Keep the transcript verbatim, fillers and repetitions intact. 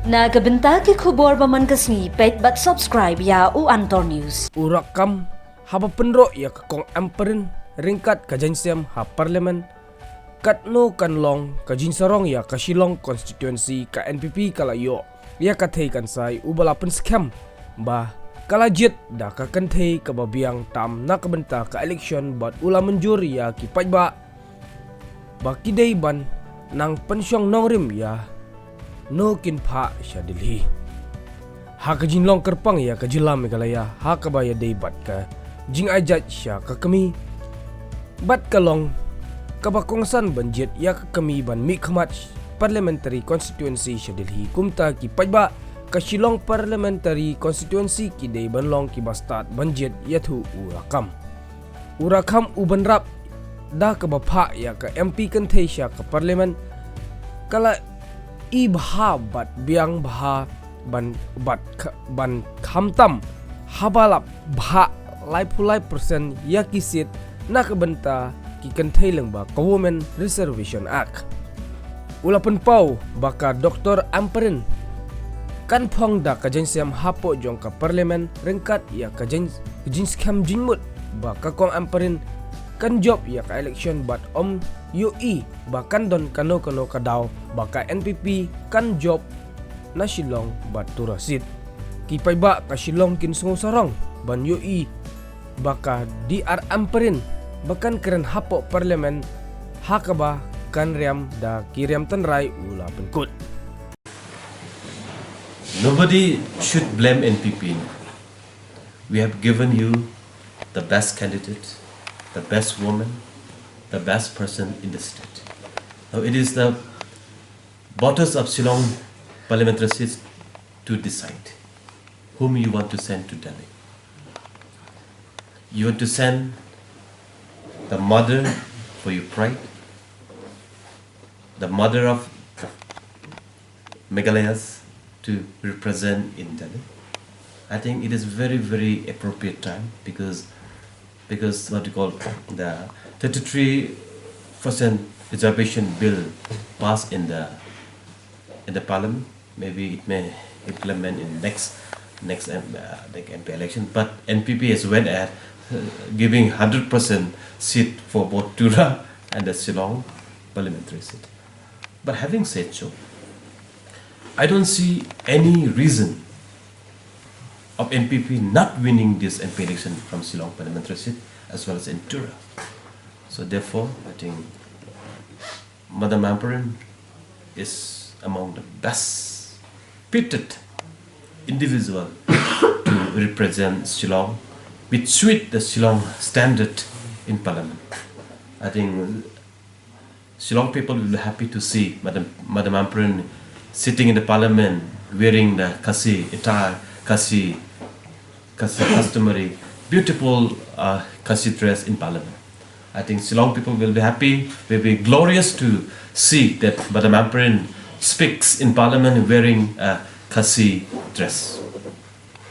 Na ka bynta ki khubor ba man ka sngi, peit bad subscribe ïa u Antor News. U Rakkam haba pynroh ïa ka Kong Ampareen ryngkat ka jaiñsem ha Parliament, katno kan long ka jingsarong ïa ka Shillong constituency, ka N P P ka la ïoh ïa ka thei kan sai uba la pynskhem ba ka la jied da ka kynthei kaba biang tam na ka bynta ka election bad u la mynjur ïa ki paidbah ba ki dei ban nang pynshong nongrim ïa no kin phah sha Delhi. Ha ka jinglong kyrpang ïa ka jylla Meghalaya ha kaba ïadei bad ka jingai jait sha ka kmie bad ka long kaba kongsan ban jied ïa ka kmie ban mihkhmat parliamentary constituency sha Delhi, kumta ki paidbah ka Shillong parliamentary constituency ki dei ban long kiba stad ban jied ïathuh u Rakkam. U Rakkam u bynrap da kaba phah ïa ka M P kynthei sha ka Parliament ka la i bha bad biang bha ban bad kha- ban khamtam haba la phah laiphew lai percent ïa ki seat na ka bynta ki kynthei lyngba ka Women Reservation Act. U la pynpaw ba ka Doctor Ampareen kan phong da ka jaiñsem hapoh jong ka Parliament ryngkat ïa ka jing- jingskhem jingmut ba ka Kong Ampareen kan jop ïa ka election bad ym ïohi ba kan don kano kano ka daw ba ka N P P kan jop na Shillong bad Tura seat. Ki paidbah ka Shillong kin sngewsarong ban ïohi ba ka D R Ampareen ba kan kren hapoh Parliament ha kaba kan riam da ki riam tynrai, u la pynkut. Nobody should blame N P P. We have given you the best candidate, the best woman, the best person in the state. Now it is the voters of Shillong parliamentary seats to decide whom you want to send to Delhi. You want to send the mother for your pride, the mother of Meghalayas to represent in Delhi. I think it is very, very appropriate time because because what you call the thirty-three percent reservation bill passed in the in the parliament. Maybe it may implement in next next M- uh, like M P election. But N P P has went ahead, uh, giving hundred percent seat for both Tura and the Shillong parliamentary seat. But having said so, I don't see any reason of N P P not winning this M P election from Shillong parliamentary seat as well as in Tura. So therefore, I think Madam Ampareen is among the best fitted individual to represent Shillong, which suit the Shillong standard in parliament. I think Shillong people will be happy to see Madam Madam Ampareen sitting in the parliament wearing the Khasi attire, Khasi Khasi customary beautiful uh, Khasi dress in parliament. I think Shillong people will be happy, will be glorious to see that Madam Ampareen speaks in parliament wearing a Khasi dress.